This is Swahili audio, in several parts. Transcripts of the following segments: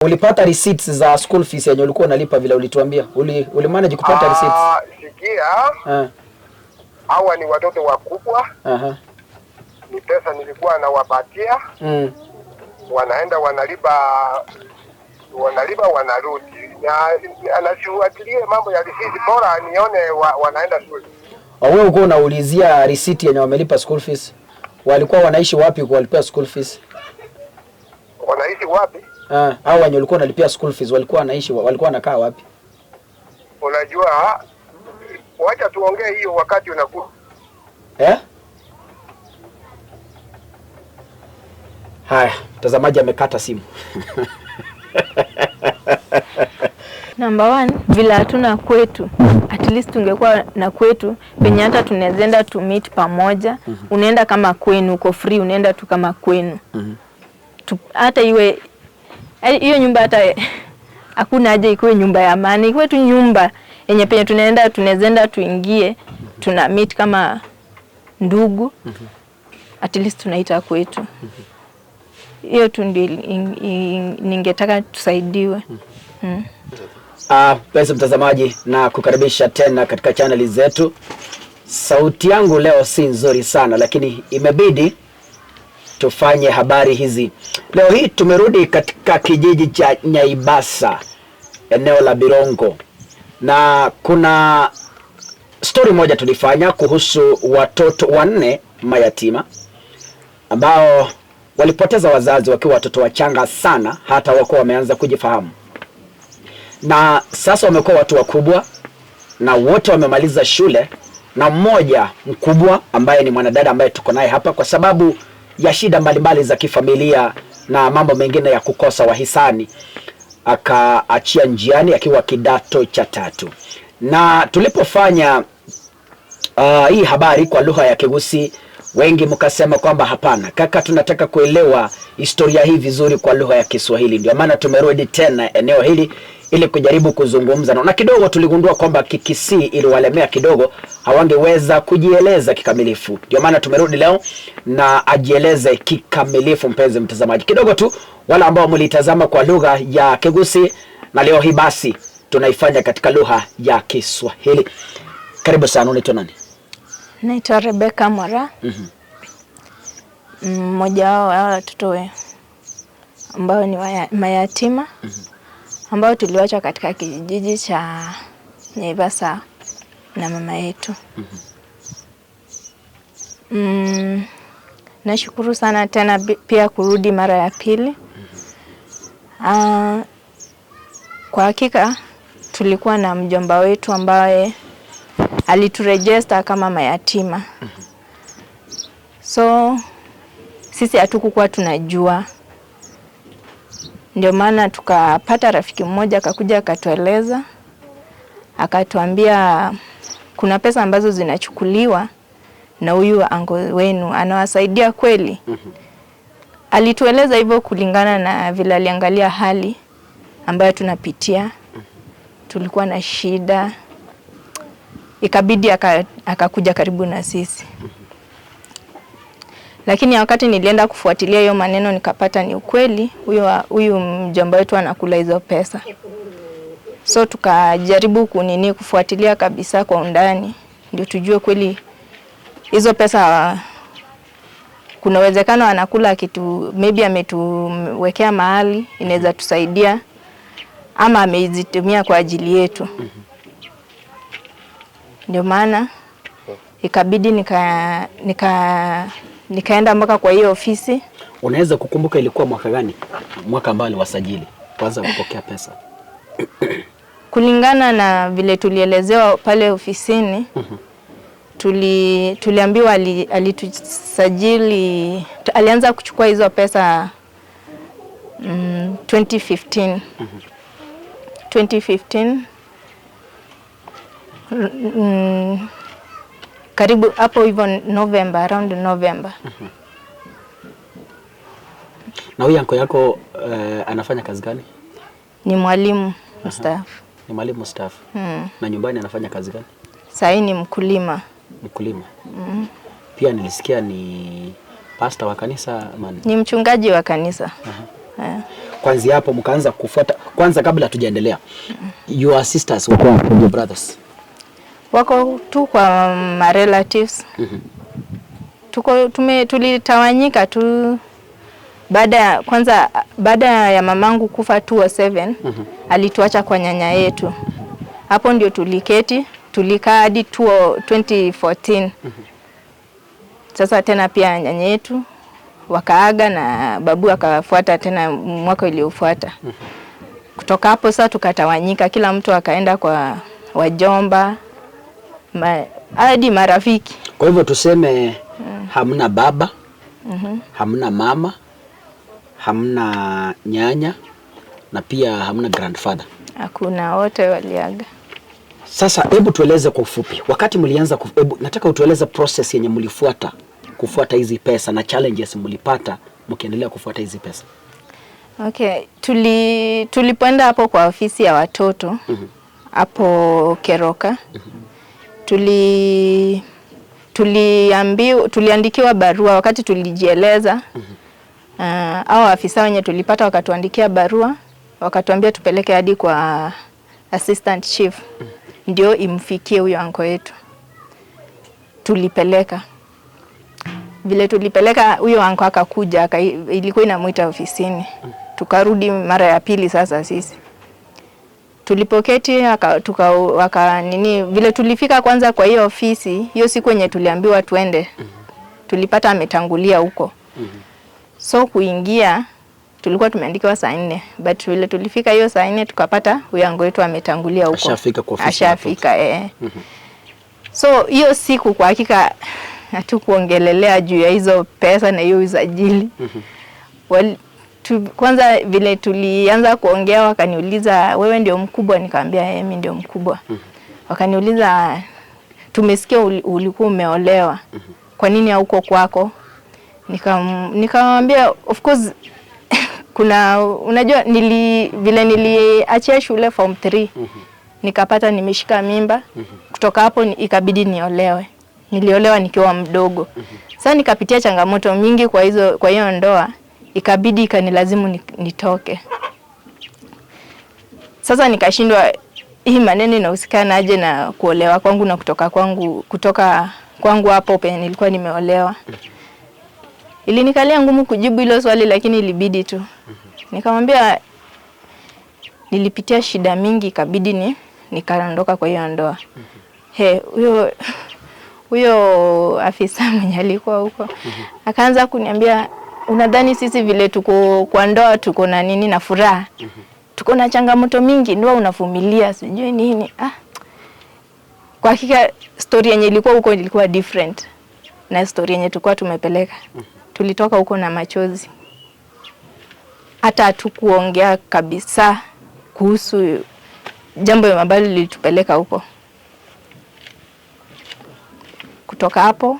Ulipata receipts za school fees yenye ulikuwa unalipa vile ulituambia? Uli manage kupata receipts? Sikia, hawa ni watoto wakubwa. Ni pesa nilikuwa nawapatia. Wanaenda wanalipa, wanalipa wanarudi. Na anasifuatilie mambo ya receipt, bora nione wanaenda shule. Wewe ulikuwa unaulizia receipt yenye wamelipa school fees? Walikuwa wanaishi wapi kuwalipia school fees? Wanaishi wapi? Hao wenye ulikuwa unalipia school fees walikuwa wanaishi, walikuwa wanakaa wapi? Unajua, wacha tuongee hiyo wakati unakuwa. Haya, mtazamaji amekata simu. Number 1, vile hatuna kwetu. At least tungekuwa na kwetu penye hata tunaweza enda to meet pamoja. Unaenda kama kwenu, uko free, unaenda tu kama kwenu. Hata iwe hiyo nyumba, hata hakuna haja ikuwe nyumba ya maana, ikuwe tu nyumba yenye penye tunaenda, tunaweza enda tuingie, tuna meet kama ndugu. At least tunaita kwetu. Hiyo tu ndio ningetaka tusaidiwe. Mpenzi mtazamaji, na kukaribisha tena katika channel zetu. Sauti yangu leo si nzuri sana, lakini imebidi tufanye habari hizi. Leo hii tumerudi katika kijiji cha Nyaibasa, eneo la Birongo, na kuna story moja tulifanya kuhusu watoto wanne mayatima ambao walipoteza wazazi wakiwa watoto wachanga sana, hata wakuwa wameanza kujifahamu, na sasa wamekuwa watu wakubwa na wote wamemaliza shule, na mmoja mkubwa ambaye ni mwanadada ambaye tuko naye hapa, kwa sababu ya shida mbalimbali za kifamilia na mambo mengine ya kukosa wahisani, akaachia njiani akiwa kidato cha 3. Na tulipofanya hii habari kwa lugha ya Kigusi, wengi mkasema kwamba hapana kaka, tunataka kuelewa historia hii vizuri kwa lugha ya Kiswahili. Ndio maana tumerudi tena eneo hili ili kujaribu kuzungumza na kidogo tuligundua kwamba Kikisii iliwalemea kidogo, hawangeweza kujieleza kikamilifu. Ndio maana tumerudi leo na ajieleze kikamilifu. Mpenzi mtazamaji, kidogo tu wala ambao mlitazama kwa lugha ya Kigusi, na leo hii basi tunaifanya katika lugha ya Kiswahili. Karibu sana. Unaitwa nani? Naitwa Rebecca Mora. Mmoja wao wa watoto ambao ni mayatima, ambao tuliwachwa katika kijiji cha Nyaibasa na mama yetu. Nashukuru sana tena pia kurudi mara ya pili. Kwa hakika tulikuwa na mjomba wetu ambaye alituregister kama mayatima. So sisi hatukukuwa tunajua. Ndio maana tukapata rafiki mmoja akakuja akatueleza, akatuambia kuna pesa ambazo zinachukuliwa na huyu ango wenu, anawasaidia kweli? Alitueleza hivyo kulingana na vile aliangalia hali ambayo tunapitia. Tulikuwa na shida, ikabidi akakuja karibu na sisi. Lakini wakati nilienda kufuatilia hiyo maneno nikapata ni ukweli, huyu mjomba wetu anakula hizo pesa. So tukajaribu kufuatilia kabisa kwa undani ndio tujue kweli hizo pesa kuna uwezekano anakula kitu, maybe ametuwekea mahali inaweza tusaidia, ama amezitumia kwa ajili yetu. Ndio maana ikabidi nikaenda mpaka kwa hiyo ofisi. Unaweza kukumbuka ilikuwa mwaka gani? Mwaka ambao aliwasajili kwanza kupokea pesa? Kulingana na vile tulielezewa pale ofisini, tuliambiwa alitusajili, alianza kuchukua hizo pesa 2015. 2015, karibu hapo hivyo November, around November. Na huyu anko yako anafanya kazi gani? Ni mwalimu mstaafu. Ni mwalimu mstaafu. Na nyumbani anafanya kazi gani? Sasa ni mkulima. Mkulima. Pia nilisikia ni pastor wa kanisa ama ni? Ni mchungaji wa kanisa. Kwanza hapo mkaanza kufuata. Kwanza kabla hatujaendelea, your sisters wako wapi? Your brothers? Wako tu kwa ma relatives. Tuko tulitawanyika tu baada ya kwanza, baada ya mamangu kufa 2007. Alituacha kwa nyanya yetu. Hapo ndio tuliketi, tulikaa hadi 2014. Sasa tena pia nyanya yetu wakaaga na babu akafuata tena mwaka uliofuata. Kutoka hapo sasa tukatawanyika, kila mtu akaenda kwa wajomba hadi marafiki. Kwa hivyo tuseme hamna baba, hamna mama, hamna nyanya na pia hamna grandfather. Hakuna, wote waliaga. Sasa hebu tueleze kwa ufupi, wakati mlianza, hebu nataka utueleze process yenye mlifuata kufuata hizi pesa na challenges mlipata mkiendelea kufuata hizi pesa. Okay, tulipoenda hapo kwa ofisi ya watoto hapo Keroka, tuliandikiwa barua wakati tulijieleza. Hao afisa wenye tulipata wakatuandikia barua, wakatuambia tupeleke hadi kwa assistant chief ndio imfikie huyo anko yetu. Tulipeleka. Vile tulipeleka, huyo anko akakuja, ilikuwa inamuita ofisini. Tukarudi mara ya pili sasa sisi. Tulipoketi vile tulifika kwanza kwa hiyo ofisi, hiyo siku yenye tuliambiwa tuende, tulipata ametangulia huko. So kuingia tulikuwa tumeandikiwa saa 4, but vile tulifika hiyo saa 4 tukapata huyo anko wetu ametangulia huko. Ashafika kwa ofisi. Ashafika, eh. So hiyo siku kwa hakika hatukuongelelea juu ya hizo pesa na hiyo usajili. Kwanza vile tulianza kuongea wakaniuliza, wewe ndio mkubwa? Nikamwambia mimi ndio mkubwa. Wakaniuliza, tumesikia ulikuwa umeolewa, kwa nini hauko kwako? Nikamwambia of course kuna, unajua vile niliachia shule form 3 nikapata nimeshika mimba. Kutoka hapo ikabidi niolewe. Niliolewa nikiwa mdogo. Sasa nikapitia changamoto mingi kwa hiyo ndoa, ikabidi ikanilazimu nitoke. Sasa nikashindwa hii maneno inahusikana aje na kuolewa kwangu na kutoka kwangu hapo penye nilikuwa nimeolewa. Ilinikalia ngumu kujibu hilo swali, lakini ilibidi tu. Nikamwambia nilipitia shida mingi, ikabidi nikaondoka kwa hiyo ndoa. Huyo afisa mwenye alikuwa huko akaanza kuniambia, unadhani sisi vile tuko kwa ndoa tuko na nini na furaha? Tuko na changamoto mingi, ndoa unavumilia sijui nini. Kwa hakika story yenye ilikuwa huko ilikuwa different na story yenye tulikuwa tumepeleka. Tulitoka huko na machozi. Hata hatukuongea kabisa kuhusu jambo ambalo lilitupeleka huko. Kutoka hapo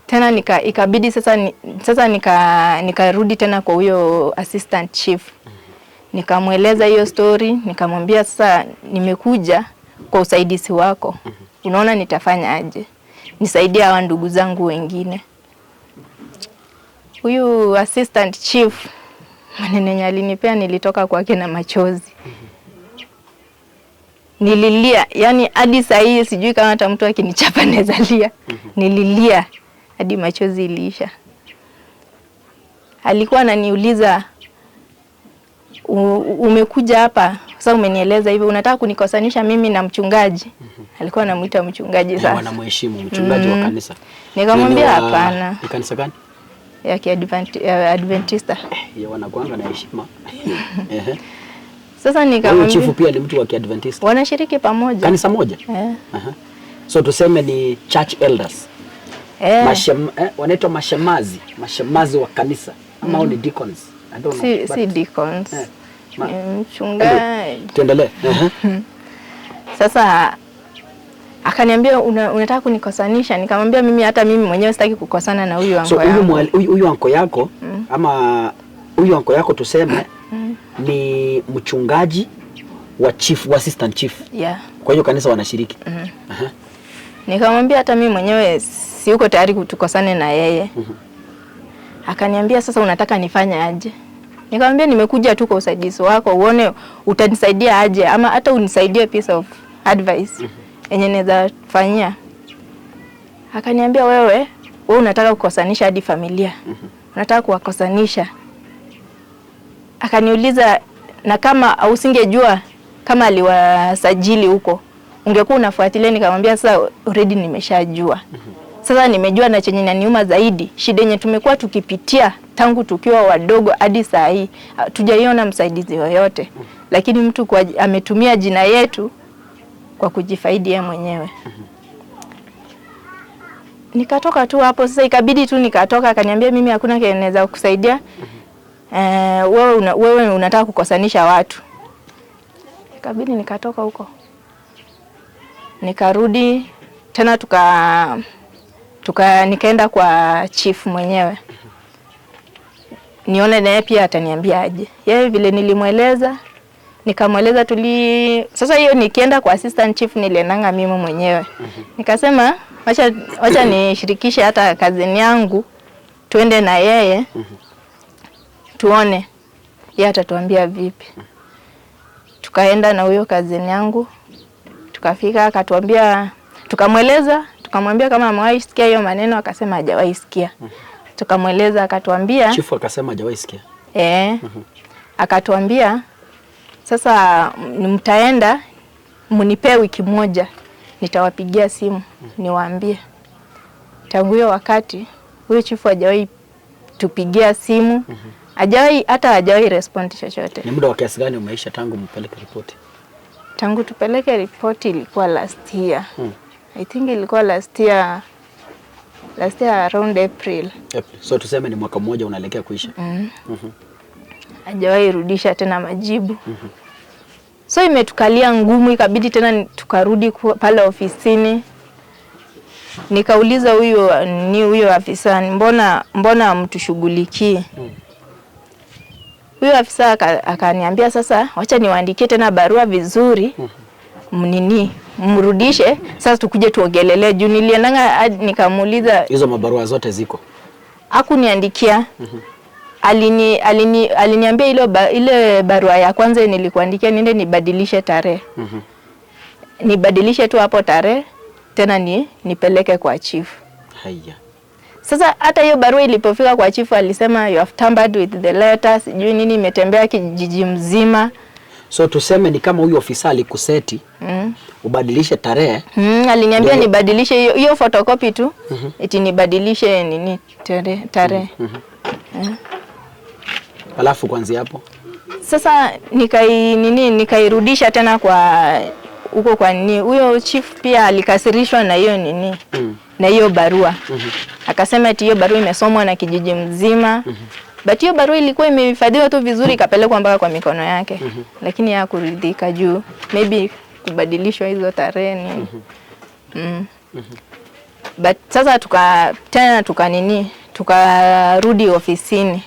tena ikabidi sasa nikarudi tena kwa huyo assistant chief. Nikamweleza hiyo story, nikamwambia sasa nimekuja kwa usaidizi wako. Unaona nitafanya aje? Nisaidie hawa ndugu zangu wengine. Huyu assistant chief maneno yenye alinipea, nilitoka kwake na machozi. Nililia, yani hadi saa hii sijui kama hata mtu akinichapa naweza lia. Nililia hadi machozi iliisha. Alikuwa ananiuliza, umekuja hapa sasa umenieleza hivyo, unataka kunikosanisha mimi na mchungaji? Alikuwa anamuita mchungaji sasa. Wanamheshimu mchungaji wa kanisa. Nikamwambia hapana. Ni kanisa gani? Ya Adventista. Ya wanakuanga na heshima. Sasa nikamwambia, chifu pia ni mtu wa Kiadventista. Wanashiriki pamoja. Kanisa moja? So tuseme ni church elders. Wanaitwa mashemazi, mashemazi wa kanisa ama ni deacons. I don't know. Si deacons. Mchungaji. Tuendelee. Sasa akaniambia unataka kunikosanisha? Nikamwambia mimi hata mimi mwenyewe sitaki kukosana na huyu anko yangu. So huyu anko yako ama huyu anko yako tuseme ni mchungaji wa chief, wa assistant chief. Yeah. Kwa hiyo kanisa wanashiriki. Nikamwambia hata mimi mwenyewe si uko tayari kutukosane na yeye. Akaniambia sasa unataka nifanye aje? Nikamwambia nimekuja tu kwa usaidizi wako, uone utanisaidia aje, ama hata unisaidie piece of advice yenye naweza fanyia. Akaniambia wewe unataka kukosanisha hadi familia, unataka kuwakosanisha. Akaniuliza, na kama usingejua kama aliwasajili huko ungekuwa unafuatilia? Nikamwambia sasa already nimeshajua. Sasa nimejua, na chenye inaniuma zaidi, shida yenye tumekuwa tukipitia tangu tukiwa wadogo hadi saa hii tujaiona msaidizi yoyote, lakini mtu ametumia jina yetu kwa kujifaidi yeye mwenyewe. Nikatoka tu hapo sasa, ikabidi tu nikatoka. Akaniambia mimi hakuna kenye naweza kukusaidia. Wewe unataka kukosanisha watu. Ikabidi nikatoka huko, nikarudi tena tuka nikaenda kwa chief mwenyewe nione naye pia ataniambia aje. Yeye vile nilimweleza, nikamweleza sasa hiyo nikienda kwa assistant chief niliendanga mimi mwenyewe. Nikasema wacha nishirikishe hata kazini yangu, tuende na yeye tuone yeye atatuambia vipi. Tukaenda na huyo kazini yangu, tukafika, akatuambia, tukamweleza, tukamwambia kama amewahi sikia hiyo maneno, akasema hajawahi sikia. Tukamweleza, akatuambia Chifu akasema hajawahi sikia. Akatuambia sasa mtaenda mnipee wiki moja, nitawapigia simu niwaambie. Tangu hiyo wakati huyo chifu hajawahi tupigia simu, hajawahi hata hajawahi respond chochote. Ni muda wa kiasi gani umeisha tangu mpeleke ripoti? Tangu tupeleke ripoti ilikuwa last year. I think ilikuwa last year around April. April. So tuseme ni mwaka mmoja unaelekea kuisha. Hajawahi rudisha tena majibu. So imetukalia ngumu, ikabidi tena tukarudi pale ofisini. Nikauliza huyo ni huyo afisa, mbona mtushughulikii? Huyo afisa akaniambia sasa wacha niwaandikie tena barua vizuri, mnini mrudishe, sasa tukuje tuongelelee. Juu niliendanga nikamuuliza Hizo mabarua zote ziko. Hakuniandikia. Aliniambia ile barua ya kwanza nilikuandikia niende nibadilishe tarehe. Nibadilishe tu hapo tarehe tena nipeleke kwa chief. Haya. Sasa hata hiyo barua ilipofika kwa chief alisema you have tampered with the letter, sijui nini, imetembea kijiji mzima. So tuseme ni kama huyu ofisa alikuseti ubadilishe tarehe. Aliniambia nibadilishe hiyo photocopy tu. Eti nibadilishe nini tarehe. Alafu kuanzia hapo Sasa nikairudisha tena kwa huko kwa nini. Huyo chief pia alikasirishwa na hiyo nini na hiyo barua. Akasema eti hiyo barua imesomwa na kijiji mzima. But hiyo barua ilikuwa imehifadhiwa tu vizuri, ikapelekwa mpaka kwa mikono yake. Lakini hakuridhika juu maybe kubadilishwa hizo tarehe nini. But sasa tena tukarudi ofisini.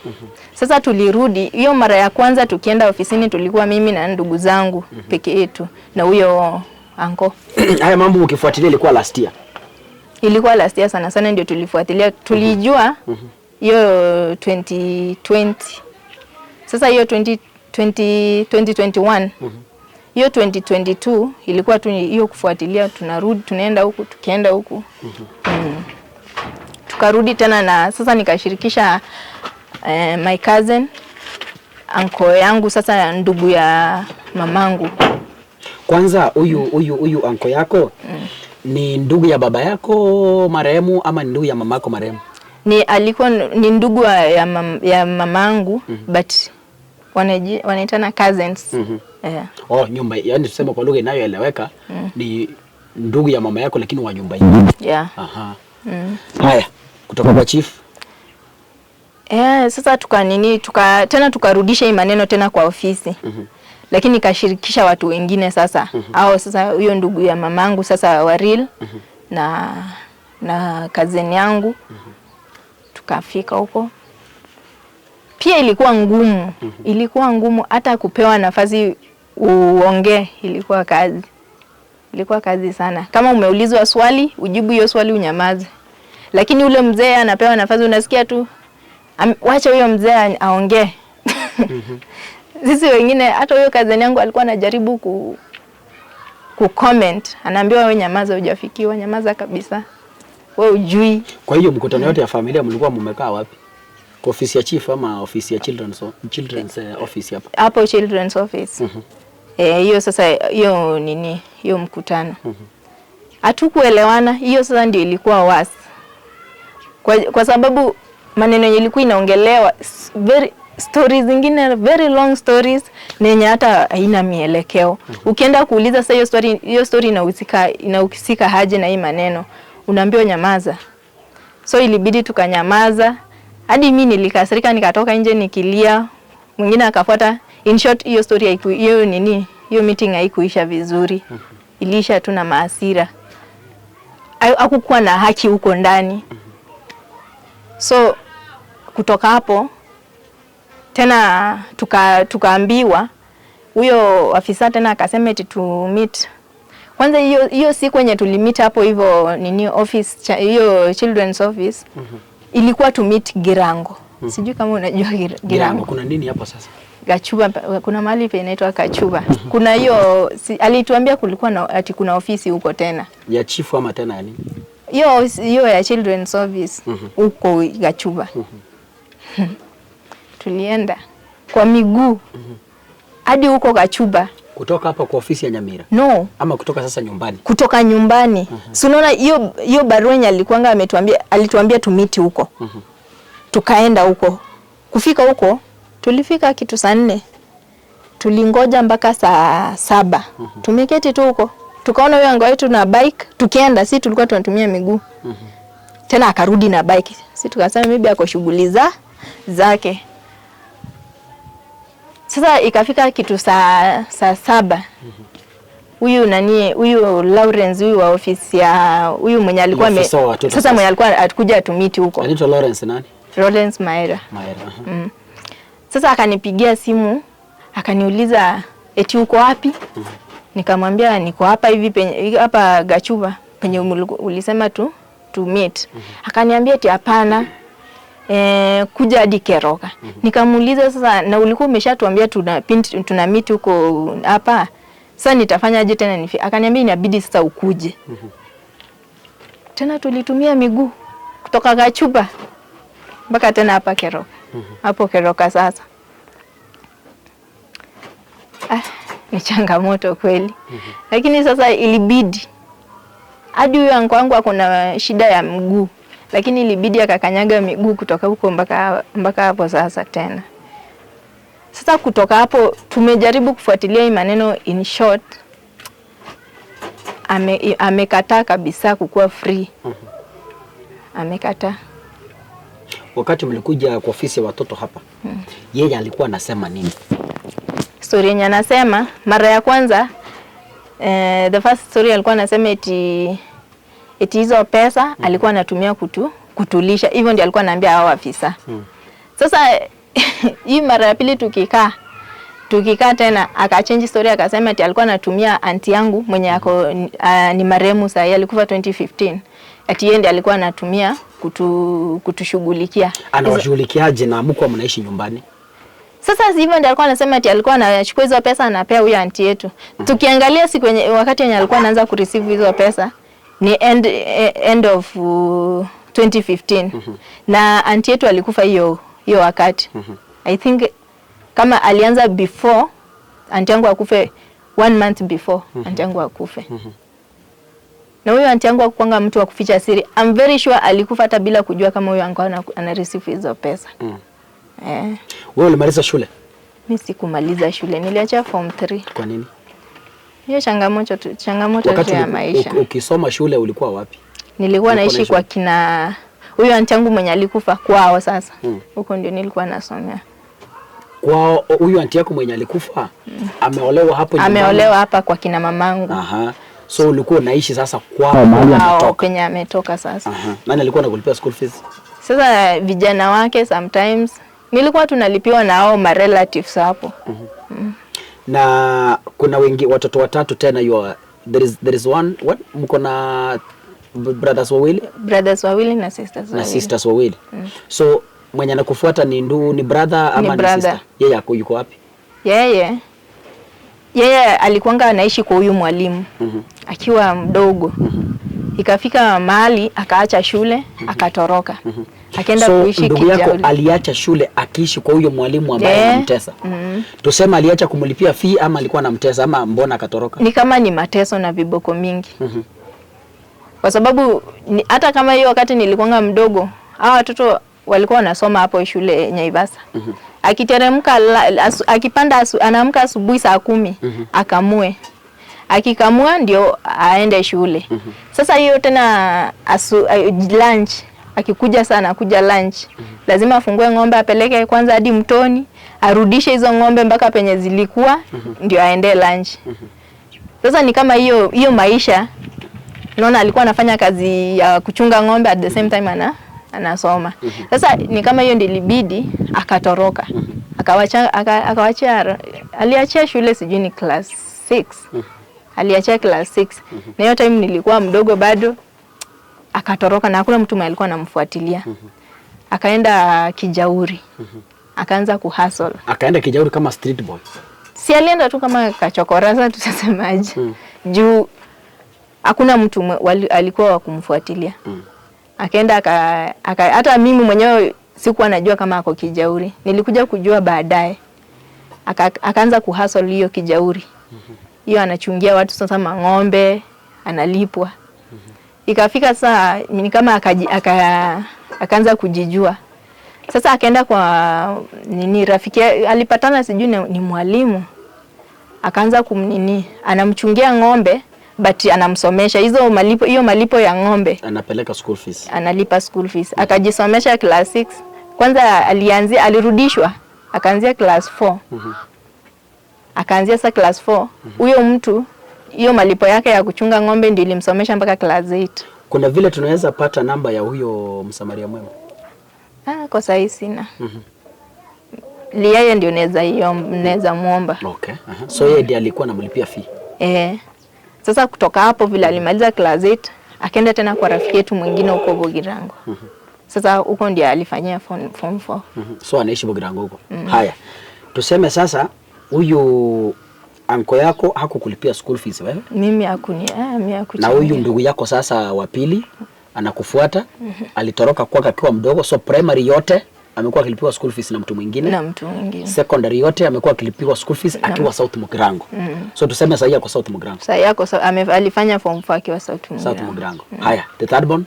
Sasa tulirudi hiyo mara ya kwanza tukienda ofisini tulikuwa mimi na ndugu zangu peke yetu na huyo anko. Haya mambo ukifuatilia ilikuwa last year. Ilikuwa last year sana sana ndio tulifuatilia, tulijua hiyo 2020. Sasa hiyo 2021. Hiyo 2022 ilikuwa tu hiyo kufuatilia, tunarudi tunaenda huku tukienda huku. Tukarudi tena na sasa nikashirikisha my cousin, anko yangu, sasa ndugu ya mamangu. Kwanza huyu anko yako ni ndugu ya baba yako marehemu ama ni ndugu ya mamako marehemu? Ni alikuwa ni ndugu ya mamangu, but wanaitana cousins. Yeah. Oh, nyumba, yani tuseme kwa lugha inayoeleweka ni ndugu ya mama yako lakini wa nyumba nyingine. Yeah. Aha. Haya, kutoka kwa chief. Sasa tena tukarudisha hii maneno tena kwa ofisi. Lakini nikashirikisha watu wengine sasa. Au sasa huyo ndugu ya mamangu sasa wa real na cousin yangu. Tukafika huko. Pia ilikuwa ngumu. Ilikuwa ngumu hata kupewa nafasi uongee, ilikuwa kazi. Ilikuwa kazi sana. Kama umeulizwa swali, ujibu hiyo swali unyamaze. Lakini ule mzee anapewa nafasi, unasikia tu wacha huyo mzee aongee. Sisi wengine, hata huyo cousin yangu alikuwa anajaribu ku comment, anaambiwa wewe nyamaza, hujafikiwa, nyamaza kabisa, wewe ujui. Kwa hiyo mkutano yote ya familia mlikuwa mmekaa wapi? Kwa ofisi ya chief ama ofisi ya children's office hapa? Hapo children's office. Hiyo sasa, hiyo nini, hiyo mkutano hatukuelewana. Hiyo sasa ndio ilikuwa worse, kwa sababu maneno yenye ilikuwa inaongelewa, very stories zingine, very long stories na yenye hata haina mielekeo. Ukienda kuuliza sasa hiyo story inahusika aje na hii maneno, unaambiwa nyamaza. So ilibidi tukanyamaza hadi mi nilikasirika, nikatoka nje nikilia, mwingine akafuata. In short, hiyo story haiku, hiyo nini, hiyo meeting haikuisha vizuri, iliisha tu na mahasira. Hakukuwa na haki huko ndani. So kutoka hapo tena tukaambiwa huyo afisa tena akasema eti tu meet kwanza. Hiyo hiyo siku yenye tulimeet hapo hivyo nini office, hiyo children's office, ilikuwa tu meet Girango. Sijui kama unajua Girango. Girango. Kuna nini hapo sasa? Gachuba, kuna mahali pe inaitwa Kachuba. Kuna hiyo si, alituambia kulikuwa na ati kuna ofisi huko tena. Ya chifu ama tena ya nini? Hiyo ya children's office huko Gachuba. Tulienda kwa miguu hadi huko Gachuba. Kutoka hapa kwa ofisi ya Nyamira No, ama kutoka sasa nyumbani? Kutoka nyumbani. Si unaona hiyo hiyo barua yenye alikuanga ametuambia, alituambia tumeet huko. Tukaenda huko. Kufika huko tulifika kitu saa 4. Tulingoja mpaka saa 7. Tumeketi tu huko. Tukaona huyo uncle wetu na bike, tukienda si tulikuwa tunatumia miguu. Tena akarudi na bike. Si tukasema maybe ako shughuli za zake. Sasa ikafika kitu saa 7. Huyu nani, huyu Lawrence, huyu wa ofisi ya huyu mwenye alikuwa Ofisa wa watoto sasa sasa. mwenye alikuwa atakuja tumeet huko. Anaitwa Lawrence nani? Lawrence Maera. Maera. Aha. Sasa akanipigia simu akaniuliza eti uko wapi? Nikamwambia niko hapa hivi penye hapa Gachuba penye ulisema tu meet. Akaniambia eti hapana, kuja hadi Keroka. Nikamuuliza sasa, na ulikuwa umeshatuambia tuna meet huko hapa. Sasa nitafanyaje tena nifi? Akaniambia inabidi sasa ukuje. Tena tulitumia miguu kutoka Gachuba mpaka tena hapa Keroka. Hapo Keroka sasa. Ah, ni changamoto kweli. Lakini sasa ilibidi hadi huyo uncle wangu ako na shida ya mguu, lakini ilibidi akakanyaga miguu kutoka huko mpaka hapo sasa tena. Sasa kutoka hapo tumejaribu kufuatilia hii maneno, in short amekataa kabisa kukuwa free. Amekataa. Wakati mlikuja kwa ofisi ya watoto hapa, yeye alikuwa anasema nini? Story yenye anasema mara ya kwanza, the first story alikuwa anasema eti hizo pesa alikuwa anatumia kutulisha. Hivyo ndio alikuwa anaambia hao afisa. Sasa hii mara ya pili tukikaa tena akachange story, akasema eti alikuwa anatumia auntie yangu mwenye ako ni marehemu sasa, alikufa 2015, ati yeye ndiye alikuwa anatumia kutushughulikia. Anawashughulikiaje na mko mnaishi nyumbani? Sasa si hivyo ndio alikuwa anasema ati alikuwa anachukua hizo pesa anapea huyo auntie yetu. Tukiangalia siku yenye wakati yenye alikuwa anaanza kureceive hizo pesa ni end of 2015 na auntie yetu alikufa hiyo hiyo wakati. I think kama alianza before auntie yangu akufe, one month before auntie yangu akufe. Na huyo auntie yangu hakuwanga mtu wa kuficha siri. I'm very sure alikufa hata bila kujua kama huyo uncle ana receive hizo pesa. Eh. Wewe ulimaliza shule? Mi sikumaliza shule, niliacha form 3. Kwa nini? Hiyo changamoto tu Wakati ya maisha. Ukisoma shule ulikuwa wapi? Nilikuwa Ulikuwa naishi unaishi kwa wapi? kina huyo auntie yangu mwenye alikufa, kwao sasa. Huko ndio nilikuwa nasomea. Kwa huyu auntie yako mwenye alikufa, ameolewa hapo nyumbani? Ameolewa hapa kwa kina mamangu. Aha. So ulikuwa unaishi sasa kwao mahali Kwao ametoka. penye ametoka sasa. Aha. Nani alikuwa anakulipia school fees? Sasa vijana wake, sometimes nilikuwa tunalipiwa na hao ma relatives hapo. Na kuna wengi, watoto watatu tena, you are, there is one mko na brothers wawili Brothers wawili na sisters na wawili. sisters wawili. So Mwenye anakufuata ni ndu, ni brother ama ni brother. sister? Yeye ako yuko wapi? Yeye alikuanga anaishi kwa huyu mwalimu akiwa mdogo. Ikafika mahali akaacha shule, akatoroka. Akaenda So kuishi ndugu yako Kijauri. aliacha shule akiishi kwa huyo mwalimu ambaye anamtesa. Tuseme aliacha kumlipia fee ama alikuwa anamtesa ama mbona akatoroka? Ni kama ni mateso na viboko mingi. Kwa sababu hata kama hiyo wakati nilikuanga mdogo, hawa watoto walikuwa wanasoma hapo shule Nyaivasa. Akiteremka akipanda anaamka asubuhi saa 10 akamue. Akikamua ndio aende shule. Sasa hiyo tena lunch, akikuja sana kuja lunch, lazima afungue ng'ombe apeleke kwanza hadi mtoni, arudishe hizo ng'ombe mpaka penye zilikuwa ndio aende lunch. Sasa ni kama hiyo maisha. Unaona, alikuwa anafanya kazi ya kuchunga ng'ombe at the same time anasoma. Sasa ni kama hiyo ndio ilibidi akatoroka. Akawachia aliachia shule sijui ni class 6. Aliachia class 6. Na hiyo time nilikuwa mdogo bado. Akatoroka na hakuna mtu alikuwa anamfuatilia. Akaenda Kijauri. Akaanza kuhustle. Akaenda Kijauri kama street boy. Si alienda tu kama kachokora, sasa tutasemaje? Juu hakuna mtu alikuwa wa kumfuatilia. Akaenda hata mimi mwenyewe sikuwa najua kama ako Kijauri. Nilikuja kujua baadaye. Akaanza kuhustle hiyo Kijauri. Hiyo anachungia watu sasa mang'ombe, analipwa. Ikafika saa ni kama akaanza kujijua. Sasa akaenda kwa nini rafiki alipatana sijui ni mwalimu. Akaanza kumnini, anamchungia ng'ombe but anamsomesha hizo malipo, hiyo malipo ya ng'ombe anapeleka school fees. Analipa school fees. Akajisomesha class 6. Kwanza alirudishwa, akaanzia class 4. Akaanzia sasa class 4. Huyo mtu hiyo malipo yake ya kuchunga ng'ombe ndio ilimsomesha mpaka class 8. Kuna vile tunaweza pata namba ya huyo Msamaria mwema? Kwa sasa sina. Yeye ndio naweza muomba. Okay. So yeye ndiye alikuwa anamlipia fee. Sasa kutoka hapo vile alimaliza class 8, akaenda tena kwa rafiki yetu mwingine huko Bogirango. Sasa huko ndiye alifanyia form 4. So anaishi Bogirango huko. Haya. Tuseme sasa huyu anko yako hakukulipia school fees wewe? Mimi hakuni. Na huyu ndugu yako sasa wa pili anakufuata, alitoroka kwake akiwa mdogo, so primary yote amekuwa akilipiwa school fees na mtu mwingine. Na mtu mwingine. Secondary yote amekuwa akilipiwa school fees akiwa South Mugirango. So tuseme sasa yako South Mugirango. Sasa yako alifanya form 4 akiwa South Mugirango. South Mugirango. Haya, the third born?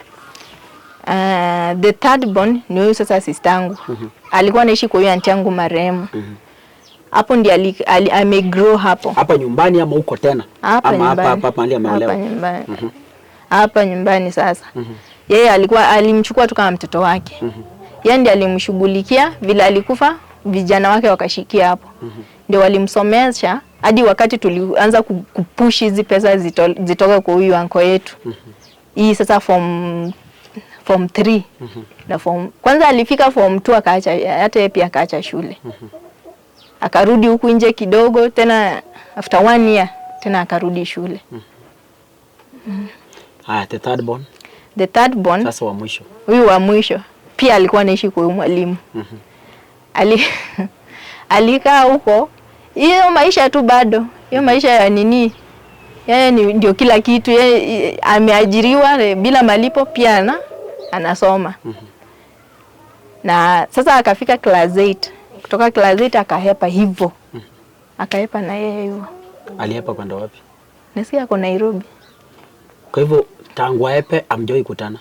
The third born ni huyu sasa sister yangu. Alikuwa anaishi kwa huyu aunti yangu marehemu. Hapo ndiye amegrow hapo. Hapa nyumbani ama huko tena? Hapa ama nyumbani. Hapa mahali ameolewa. Hapa nyumbani. Hapa nyumbani sasa. Yeye alimchukua tu kama mtoto wake. Yeye ndiye alimshughulikia vile alikufa, vijana wake wakashikia hapo. Ndio walimsomesha hadi wakati tulianza kupush hizi pesa zitoka kwa huyu anko yetu. Hii sasa form 3. Na form kwanza alifika form 2 akaacha, hata yeye pia akaacha shule. Akarudi huku nje kidogo tena after 1 year tena akarudi shule. Haya, the third born. The third born. Sasa wa mwisho. Huyu wa mwisho pia alikuwa anaishi kwa mwalimu. Alikaa huko hiyo maisha tu bado. Hiyo maisha ya nini? Yeye ndio kila kitu. Yeye ameajiriwa bila malipo pia anasoma. Na sasa akafika class 8. Kutoka class 8 akahepa hivyo. Akahepa na yeye hivyo. Alihepa kwenda wapi? Nasikia ako Nairobi. Kwa hivyo tangu ahepe amjoi kutana.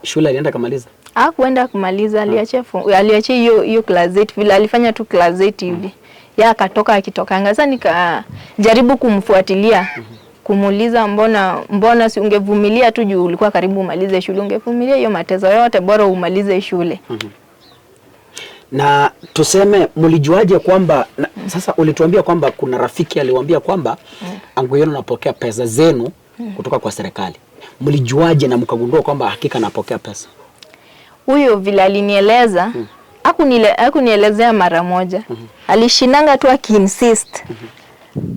Shule alienda kumaliza? Hakuenda kumaliza, aliachia hiyo class 8 vile alifanya tu class 8 hivi. Yeye akatoka akitokanga. Sasa nikajaribu kumfuatilia, kumuuliza mbona si ungevumilia tu juu ulikuwa karibu umalize shule, ungevumilia hiyo mateso yote bora umalize shule. Na tuseme mlijuaje kwamba sasa ulituambia kwamba kuna rafiki aliwaambia kwamba angu yenu anapokea pesa zenu kutoka kwa serikali. Mlijuaje na mkagundua kwamba hakika anapokea pesa? Huyo vile alinieleza, hakunielezea mara moja. Alishinanga tu akiinsist.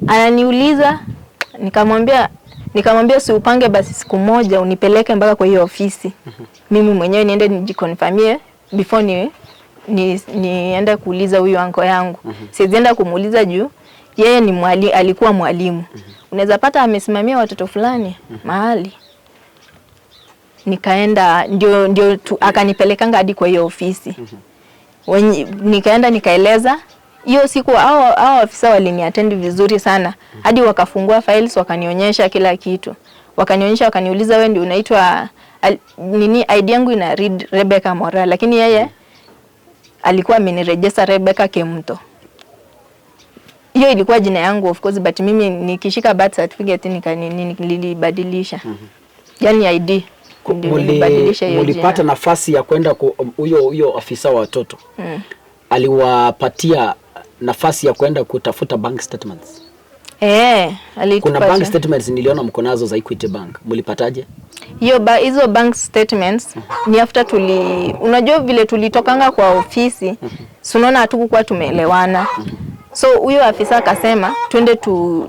Ananiuliza, nikamwambia si upange basi siku moja unipeleke mpaka kwa hiyo ofisi. Mimi mwenyewe niende nijikonfirmie Before niende kuuliza huyu anko yangu. Siwezi enda kumuuliza juu yeye ni alikuwa mwalimu. Unaweza pata amesimamia watoto fulani mahali. Nikaenda ndio akanipelekanga hadi kwa hiyo ofisi. Nikaenda nikaeleza. Hiyo siku hao afisa waliniattend vizuri sana. Hadi wakafungua files wakanionyesha kila kitu. Wakanionyesha, wakaniuliza wewe ndio unaitwa nini, ID yangu ina read Rebecca Mora, lakini yeye alikuwa ameniregister Rebecca Kemunto. Hiyo ilikuwa jina yangu of course, but mimi nikishika birth certificate nilibadilisha. Yaani ID ndio nilibadilisha hiyo jina. Mlipata nafasi ya kwenda huyo afisa wa watoto. Aliwapatia nafasi ya kwenda kutafuta bank statements. Alitupatia. Kuna bank statements niliona mko nazo za Equity Bank. Mlipataje? Hizo bank statements ni after unajua vile tulitokanga kwa ofisi, si unaona hatukukuwa tumeelewana. So huyo afisa akasema twende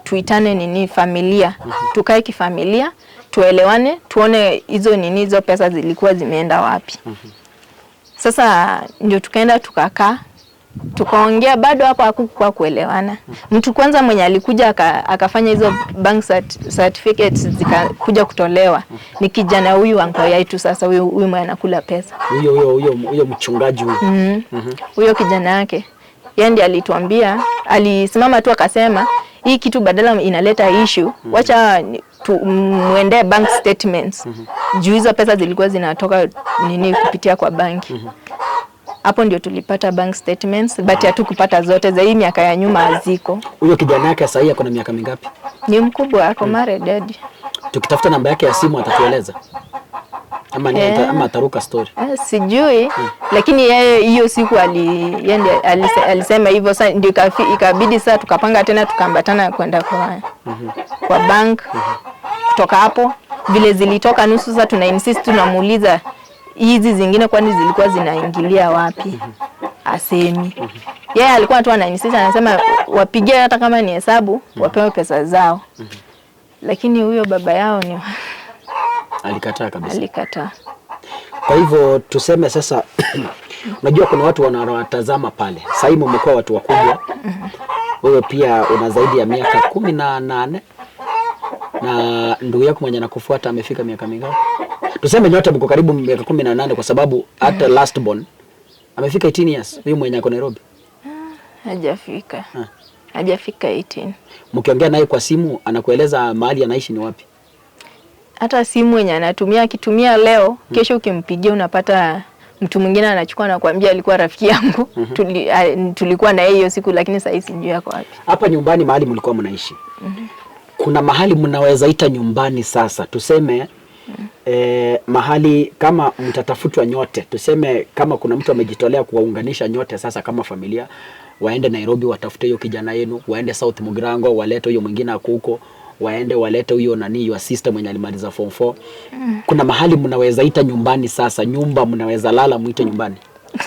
tuitane nini familia, tukae kifamilia, tuelewane, tuone hizo nini hizo pesa zilikuwa zimeenda wapi. Sasa ndio tukaenda tukakaa, tukaongea, bado hapo hakukuwa kuelewana. Mtu kwanza mwenye alikuja akafanya hizo bank certificates zikakuja kutolewa ni kijana huyu anko yetu sasa, huyu mwenye anakula pesa. Huyo mchungaji huyu. Huyo kijana yake. Yeye ndiye alituambia, alisimama tu akasema hii kitu badala inaleta issue, wacha muende bank statements. Juu hizo pesa zilikuwa zinatoka nini kupitia kwa banki. Hapo ndio tulipata bank statements, but hatukupata zote za hii miaka ya nyuma haziko. Huyo kijana yake sasa ako na miaka mingapi? Ni mkubwa, ako married daddy. Tukitafuta namba yake ya simu atatueleza. Ama ni ama ataruka story. Sijui, lakini yeye hiyo siku alisema hivyo. Sasa ndio ikabidi sasa tukapanga tena tukaambatana kwenda kwa bank. Kutoka hapo vile zilitoka nusu, sasa tuna insist tunamuuliza hizi zingine kwani zilikuwa zinaingilia wapi? Asemi. Yeye alikuwa tu ana insist, anasema wapigie hata kama ni hesabu wapewe pesa zao. Lakini huyo baba yao ni alikataa kabisa. Alikataa. Kwa hivyo tuseme sasa unajua kuna watu wanawatazama pale. Sasa hivi mmekuwa watu wakubwa. Wewe pia una zaidi ya miaka 18. Na ndugu yako mwenye anakufuata amefika miaka mingapi? Tuseme nyote mko karibu miaka 18 kwa sababu hata last born amefika 18 years. Huyu mwenye ako Nairobi. Hajafika. Hajafika 18. Mkiongea naye kwa simu anakueleza mahali anaishi ni wapi? Hata simu yenye anatumia akitumia leo, kesho ukimpigia unapata mtu mwingine anachukua na kuambia alikuwa rafiki yangu. Tulikuwa na yeye hiyo siku, lakini sasa sijui yako wapi. Hapa nyumbani mahali mlikuwa mnaishi. Kuna mahali mnaweza ita nyumbani sasa? Tuseme mahali kama mtatafutwa nyote, tuseme kama kuna mtu amejitolea kuwaunganisha nyote sasa kama familia, waende Nairobi watafute hiyo kijana yenu, waende South Mugirango walete huyo mwingine ako huko, waende walete huyo nani your sister mwenye alimaliza form 4. Kuna mahali mnaweza ita nyumbani sasa, nyumba mnaweza lala muite nyumbani?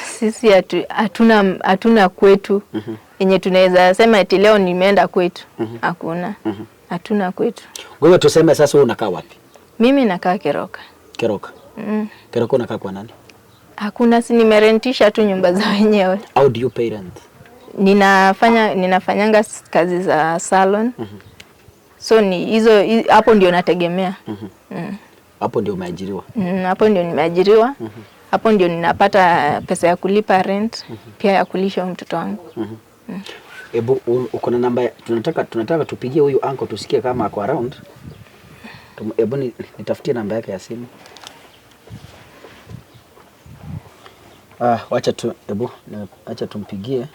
Sisi hatuna kwetu yenye tunaweza sema eti leo nimeenda kwetu. Hakuna. Hatuna kwetu. Wewe tuseme sasa wewe unakaa wapi? Mimi nakaa Keroka. Keroka. Keroka unakaa kwa nani? Hakuna, si nimerentisha tu nyumba za wenyewe. How do you pay rent? Ninafanyanga kazi za salon. So ni hizo hapo ndio nategemea. Hapo ndio umeajiriwa? Hapo ndio nimeajiriwa. Hapo ndio ninapata pesa ya kulipa rent, pia ya kulisha mtoto wangu. Ebu uko na namba? Tunataka tupigie huyu uncle tusikie kama ako around. Ebu nitafutie namba yake ya simu. Wacha tu ebu acha tumpigie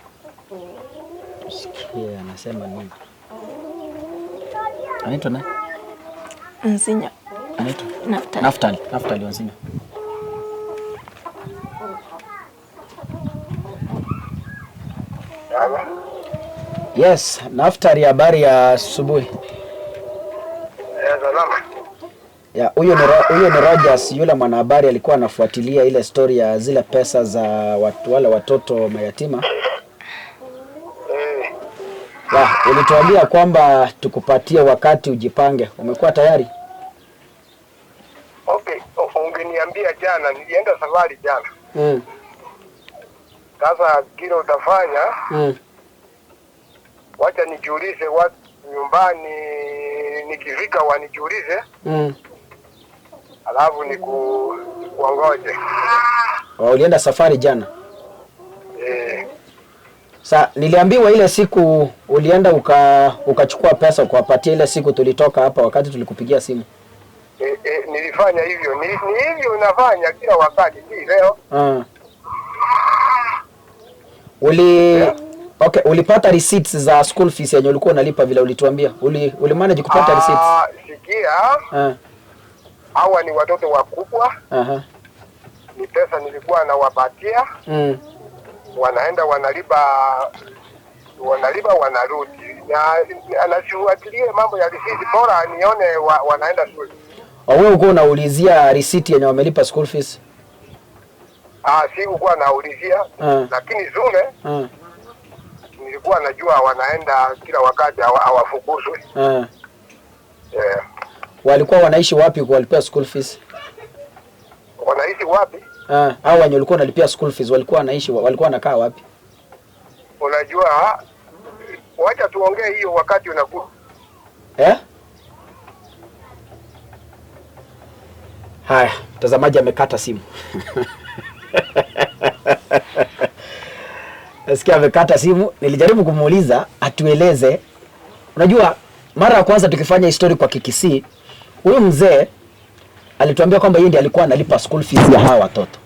tusikie anasema nini. Anaitwa nani? Nzinya. Anaitwa Naftali. Naftali Nzinya. Yes, Naftali, habari ya asubuhi. Salama. Ya, huyo ni Rogers, yule mwanahabari alikuwa anafuatilia ile story ya zile pesa za watu, wale watoto mayatima. Ya, ulituambia kwamba tukupatie wakati ujipange. Umekuwa tayari? Okay, ungeniambia jana, nilienda safari jana. Sasa kile utafanya, wacha nijiulize watu nyumbani, nikifika wanijiulize, alafu nikuongoje. Ulienda safari jana? Eh. Sa niliambiwa ile siku ulienda ukachukua pesa ukawapatia, ile siku tulitoka hapa wakati tulikupigia simu. Nilifanya hivyo. Ni hivyo unafanya kila wakati, si leo. Okay, ulipata receipts za school fees yenye ulikuwa unalipa vile ulituambia? Uli manage kupata receipts? Sikia. Hawa ni watoto wakubwa. Ni pesa nilikuwa nawapatia. Wanaenda wanalipa wanarudi. Na anasifuatilie mambo ya receipt, bora nione wanaenda shule. Wewe uko unaulizia receipt yenye wamelipa school fees? Sikuwa naulizia, lakini zule nilikuwa najua wanaenda kila wakati, hawafukuzwi. Yeah. Walikuwa wanaishi wapi kuwalipia school fees? Wanaishi wapi? Hao wenye walikuwa wanalipia school fees walikuwa wanaishi, walikuwa wanakaa wapi? Unajua, wacha tuongee hiyo wakati unakuwa. Haya, mtazamaji amekata simu. Nasikia amekata simu. Nilijaribu kumuuliza atueleze. Unajua mara ya kwanza tukifanya story kwa Kikisii, huyu mzee alituambia kwamba yeye ndiye alikuwa analipa school fees ya hawa watoto.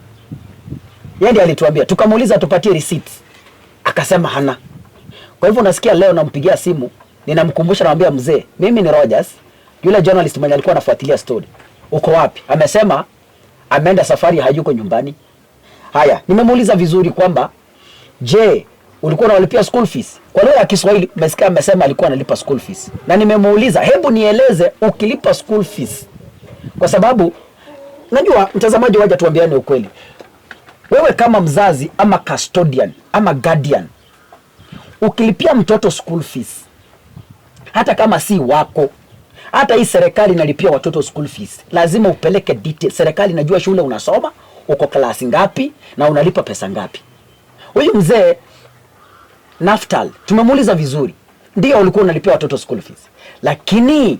Yeye ndiye alituambia. Tukamuuliza atupatie receipts. Akasema hana. Kwa hivyo nasikia leo nampigia simu, ninamkumbusha, namwambia mzee, mimi ni Rogers, yule journalist mwenye alikuwa anafuatilia story. Uko wapi? Amesema ameenda safari, hayuko nyumbani. Haya, nimemuuliza vizuri kwamba je, ulikuwa unawalipia school fees? Kwa lugha ya Kiswahili umesikia amesema alikuwa analipa school fees. Na nimemuuliza, hebu nieleze ukilipa school fees. Kwa sababu najua mtazamaji, waje tuambiane ukweli. Wewe kama mzazi ama custodian ama guardian, ukilipia mtoto school fees, hata kama si wako, hata hii serikali inalipia watoto school fees, lazima upeleke details. Serikali inajua shule unasoma, uko klasi ngapi na unalipa pesa ngapi. Huyu mzee Naftal tumemuuliza vizuri, ndio ulikuwa unalipia watoto school fees, lakini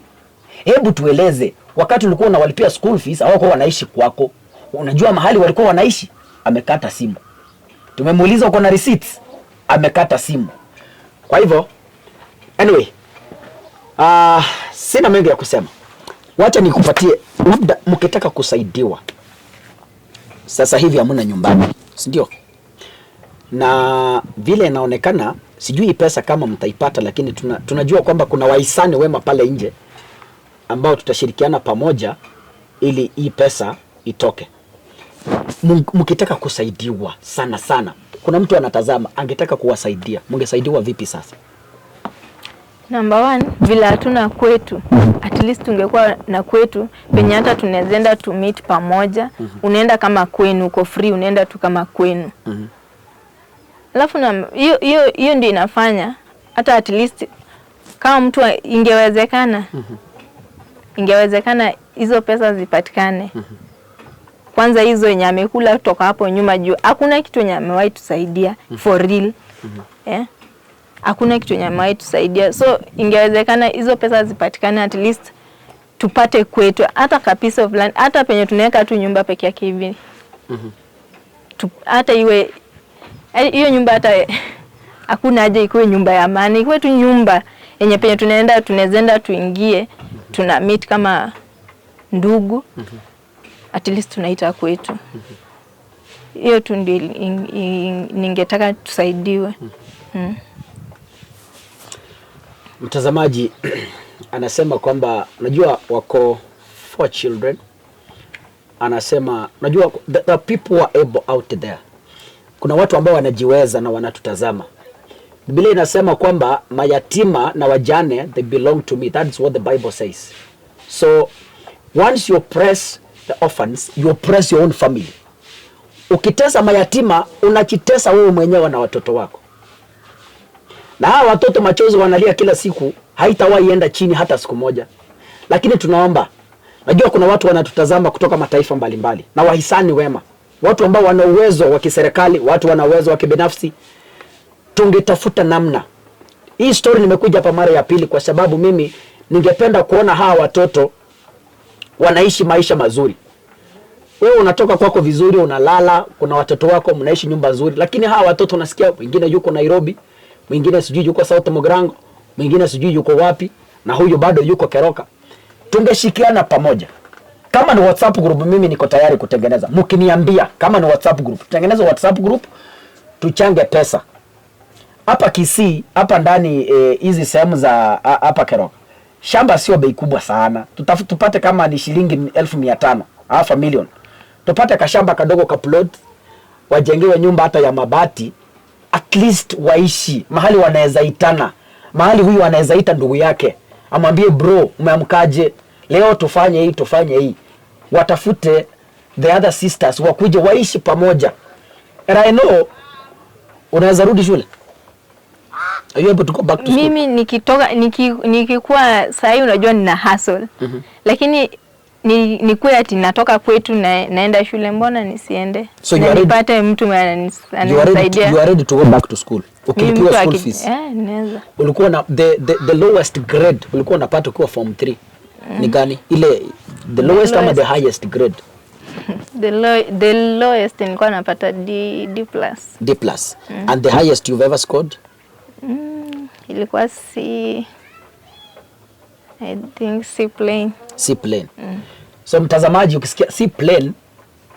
hebu tueleze, wakati ulikuwa unawalipia school fees hawakuwa wanaishi kwako, unajua mahali walikuwa wanaishi? Amekata simu. Tumemuuliza uko na receipts? Amekata simu. Kwa hivyo anyway, sina mengi ya kusema. Wacha nikupatie, labda mkitaka kusaidiwa. Sasa hivi hamna nyumbani, si ndio? Na vile inaonekana sijui pesa kama mtaipata, lakini tunajua kwamba kuna wahisani wema pale nje ambao tutashirikiana pamoja ili hii pesa itoke. Mkitaka kusaidiwa sana sana, kuna mtu anatazama angetaka kuwasaidia, mngesaidiwa vipi sasa? Number 1, vile hatuna kwetu, at least tungekuwa na kwetu penye hata tunawezaenda to meet pamoja. Unaenda kama kwenu, uko free, unaenda tu kama kwenu. Alafu hiyo ndio inafanya hata at least kama mtu ingewezekana, ingewezekana hizo pesa zipatikane. Kwanza hizo yenye amekula kutoka hapo nyuma, juu hakuna kitu yenye amewahi tusaidia for real. Hakuna kitu yenye amewahi tusaidia. So ingewezekana hizo pesa zipatikane, at least tupate kwetu hata ka piece of land, hata penye tunaweka tu nyumba peke yake hivi. Hata iwe hiyo nyumba, hata hakuna haja ikuwe nyumba ya maana, ikuwe tu nyumba yenye penye tunaenda, tunawezaenda tuingie, tuna meet kama ndugu. At least tunaita kwetu. Hiyo tu ndio ningetaka tusaidiwe. Mtazamaji anasema kwamba unajua wako 4 children. Anasema unajua the people who are able out there. Kuna watu ambao wanajiweza na wanatutazama. Biblia inasema kwamba mayatima na wajane, they belong to me. That's what the Bible says. So once you oppress the orphans, you oppress your own family. Ukitesa mayatima, unajitesa wewe mwenyewe na watoto wako. Na hawa watoto machozi wanalia kila siku, haitawahi enda chini hata siku moja. Lakini tunaomba, najua kuna watu wanatutazama kutoka mataifa mbalimbali na wahisani wema. Watu ambao wana uwezo wa kiserikali, watu wana uwezo wa kibinafsi, tungetafuta namna. Hii story nimekuja hapa mara ya pili kwa sababu mimi ningependa kuona hawa watoto wanaishi maisha mazuri. Wewe unatoka kwako vizuri, unalala, kuna watoto wako mnaishi nyumba nzuri, lakini hawa watoto unasikia mwingine yuko Nairobi, mwingine sijui yuko South Mugirango, mwingine sijui yuko wapi, na huyu bado yuko Keroka. Tungeshikiana pamoja. Kama ni WhatsApp group, mimi niko tayari kutengeneza. Mkiniambia kama ni WhatsApp group, tutengeneze WhatsApp group, tuchange pesa hapa Kisii, hapa ndani, hizi sehemu za hapa Keroka, shamba sio bei kubwa sana. Tupate kama ni shilingi 500,000, half a million, tupate kashamba kadogo ka plot, wajengewe nyumba hata ya mabati, at least waishi mahali wanaweza itana, mahali huyu anaweza ita ndugu yake amwambie, "Bro, umeamkaje leo? Tufanye hii, tufanye hii." Watafute the other sisters wakuje waishi pamoja. And I know unaweza rudi shule. Are you able to go back to school? Mimi nikitoka nikikuwa sahii, unajua nina hustle, lakini nikuwe ati natoka kwetu naenda shule, mbona nisiende? So you Na are ready- nipate mtu mwenye You are ready to, ananisaidia. you are ready to go back to school? Mimi Ukilipiwa mtu school fees? Eh, naweza. Ulikuwa na the lowest grade ulikuwa unapata ukiwa form 3 ni gani? Ile the lowest ama the lowest. highest grade? The lowest nilikuwa napata D plus. D plus. And the highest you've ever scored? Ilikuwa C, I think C plain. C plain. So mtazamaji, ukisikia C plain,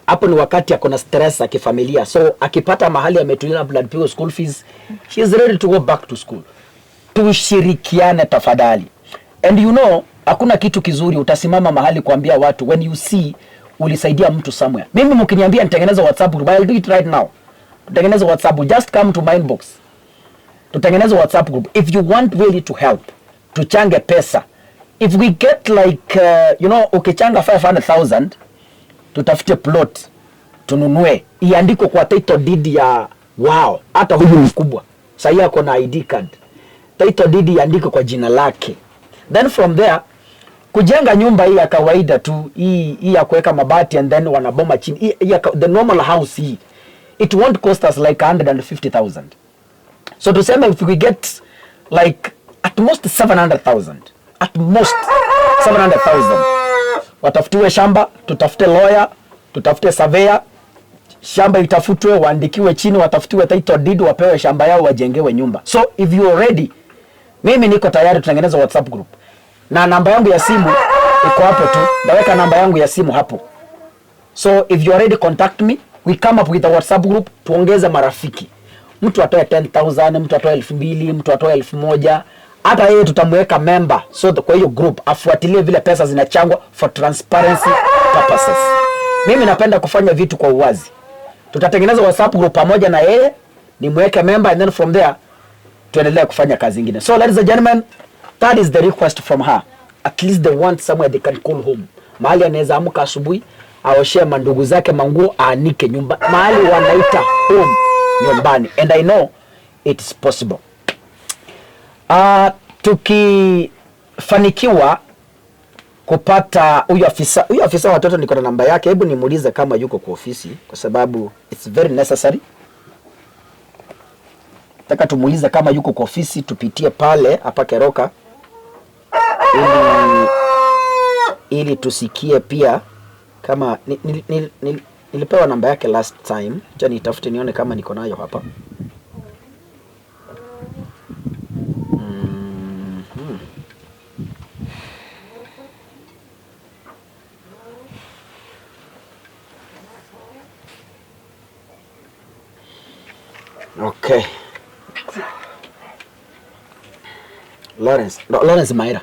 hapo ni wakati ako na stress ya kifamilia, so akipata mahali ametulia, labda alipiwa school fees, she is ready to go back to school. Tushirikiane tafadhali. And you know, hakuna kitu kizuri utasimama mahali kuambia watu when you see ulisaidia mtu somewhere. Mimi mkiniambia nitengeneze WhatsApp group, I'll do it right now. Tutengeneze WhatsApp, just come to my inbox, tutengeneze WhatsApp group. If you want really to help, tuchange pesa. If we get like ukichanga 500,000, tutafute plot tununue, iandikwe kwa title deed ya wao. Hata huyu mkubwa sahii ako na ID card, title deed iandikwe kwa jina lake. Then from there kujenga nyumba hii ya kawaida tu, hii ya kuweka mabati and then wanaboma chini, hii the normal house hii, it won't cost us like 150,000. So tuseme if we get like at most 700,000, at most 700,000, watafutiwe shamba, tutafute lawyer, tutafute surveyor, shamba itafutwe, waandikiwe chini, watafutiwe title deed, wapewe shamba yao, wajengewe nyumba. So if you are ready, mimi niko tayari tutengeneze WhatsApp group, na namba yangu ya simu iko hapo tu, naweka namba yangu ya simu hapo. So if you are ready, contact me. We come up with a WhatsApp group, tuongeze marafiki. Mtu atoe 10,000, mtu atoe 2,000, mtu atoe 1,000. Hata yeye tutamweka member, so kwa hiyo group afuatilie vile pesa zinachangwa for transparency purposes. Mimi napenda kufanya vitu kwa uwazi. Tutatengeneza WhatsApp group pamoja na yeye, nimweke member and then from there tuendelee kufanya kazi ingine. So ladies and gentlemen, that is the request from her. At least they want somewhere they can call home. Mahali anaweza amka asubuhi, aoshee mandugu zake manguo, aanike nyumba, mahali wanaita home, nyumbani. And I know it is possible. Tukifanikiwa kupata huyu afisa watoto, niko na namba yake, hebu nimuulize kama yuko kwa ofisi, kwa sababu it's very necessary. Nataka tumuulize kama yuko kwa ofisi, tupitie pale hapa Keroka ili tusikie pia kama nilipewa namba yake last time. Acha nitafute nione kama niko nayo hapa. Okay. Lawrence, no, Lawrence Maira.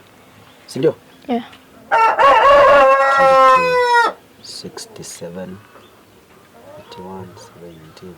Si ndio? Yeah. 67 81 17.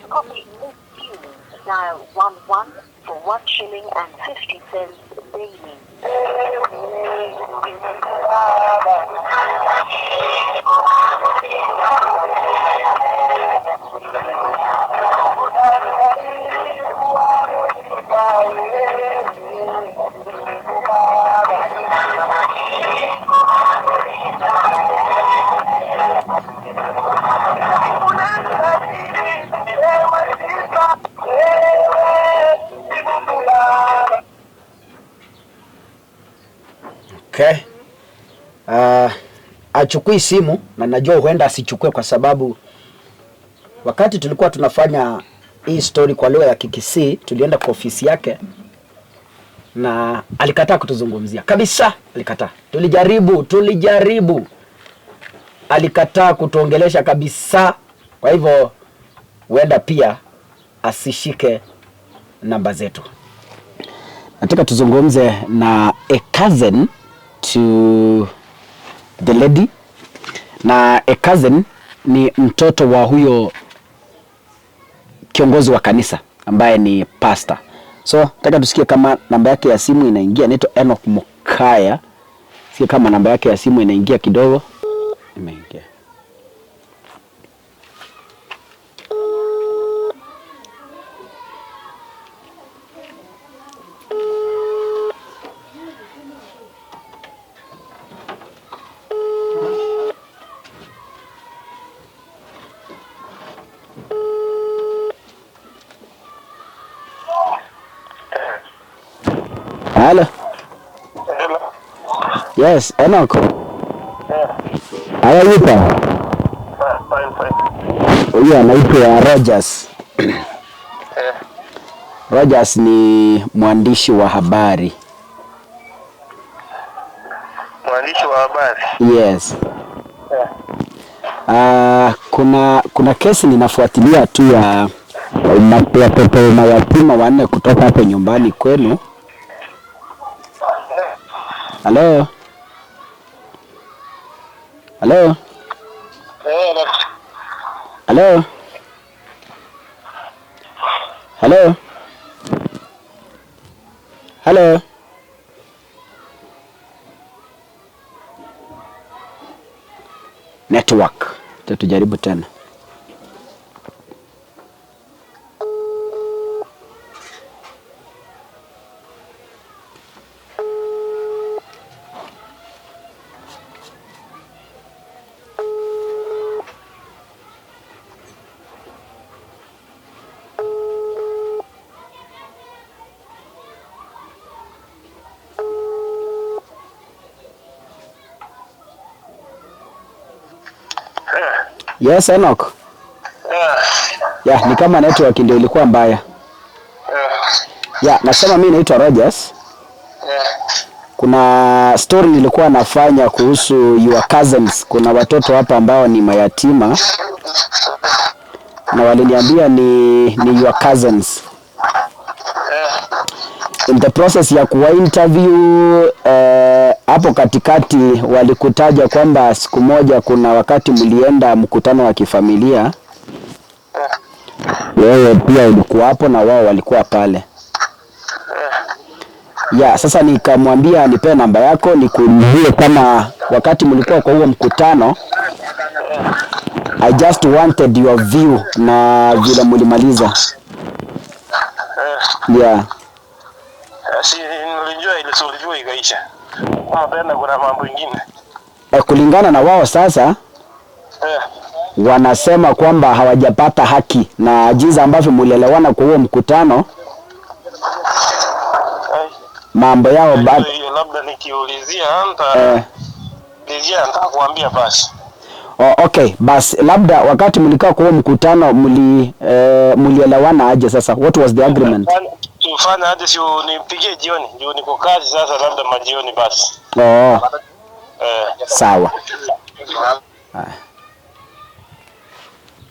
To copy this tune, dial 11 for 1 shilling. $2.50 daily. Okay. Achukui simu na najua huenda asichukue kwa sababu wakati tulikuwa tunafanya hii story kwa lugha ya Kikisii tulienda kwa ofisi yake na alikataa kutuzungumzia kabisa, alikataa. Tulijaribu, alikataa kutuongelesha kabisa. Kwa hivyo huenda pia asishike namba zetu. Nataka tuzungumze na a cousin to the lady, na a cousin ni mtoto wa huyo kiongozi wa kanisa ambaye ni pastor. So nataka tusikie kama namba yake ya simu inaingia. Anaitwa Enoch Mokaya. Sikie kama namba yake ya simu inaingia kidogo. Imeingia. Hello. Hello. Yes, Enoch. Yeah. How are you, pa? Fine, fine. Huyu anaitwa Rogers. Eh, Rogers ni mwandishi wa habari. mwandishi wa habari. Yes. Eh. Kuna kesi ninafuatilia tu ya watoto mayatima wanne kutoka hapo nyumbani kwenu. Hello? Hello? Eh, Hello? Hello? Hello? Network. Tujaribu tena. Yes, Enoch. Yeah, ni kama network ndio ilikuwa mbaya. Yeah, nasema mimi naitwa Rogers. Kuna story nilikuwa nafanya kuhusu your cousins. Kuna watoto hapa ambao ni mayatima na waliniambia ni your cousins. In the process ya kuwa interview hapo katikati walikutaja kwamba siku moja kuna wakati mlienda mkutano wa kifamilia, wewe pia ulikuwa hapo na wao walikuwa pale. Ya, sasa nikamwambia nipe namba yako nikuulizie kama wakati mlikuwa kwa huo mkutano, I just wanted your view na vile mlimaliza. Yeah. Si nilijua ile sulijua ikaisha. Kama tena kuna mambo mengine. Kulingana na wao sasa wanasema kwamba hawajapata haki na jinsi ambavyo mlielewana kwa huo mkutano, mambo yao bado Hiyo labda nikiulizia nitakuambia basi. Oh, okay, bas labda wakati mlikaa kwa huo mkutano mlielewana aje sasa? What was the agreement? Tufanye aje, si unipigie jioni, juu niko kazi sasa, labda majioni basi. Oh, sawa.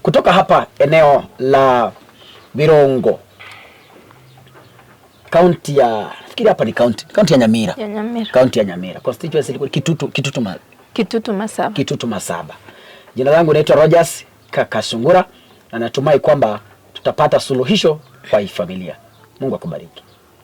Kutoka hapa eneo la Birongo, kaunti ya, nafikiri hapa ni kaunti ya Nyamira. Ya Nyamira. Kaunti ya Nyamira. Constituency ilikuwa Kitutu Kitutu Masaba. Kitutu Masaba. Jina langu naitwa Rogers Kakasungura na natumai kwamba tutapata suluhisho kwa hii familia. Mungu akubariki.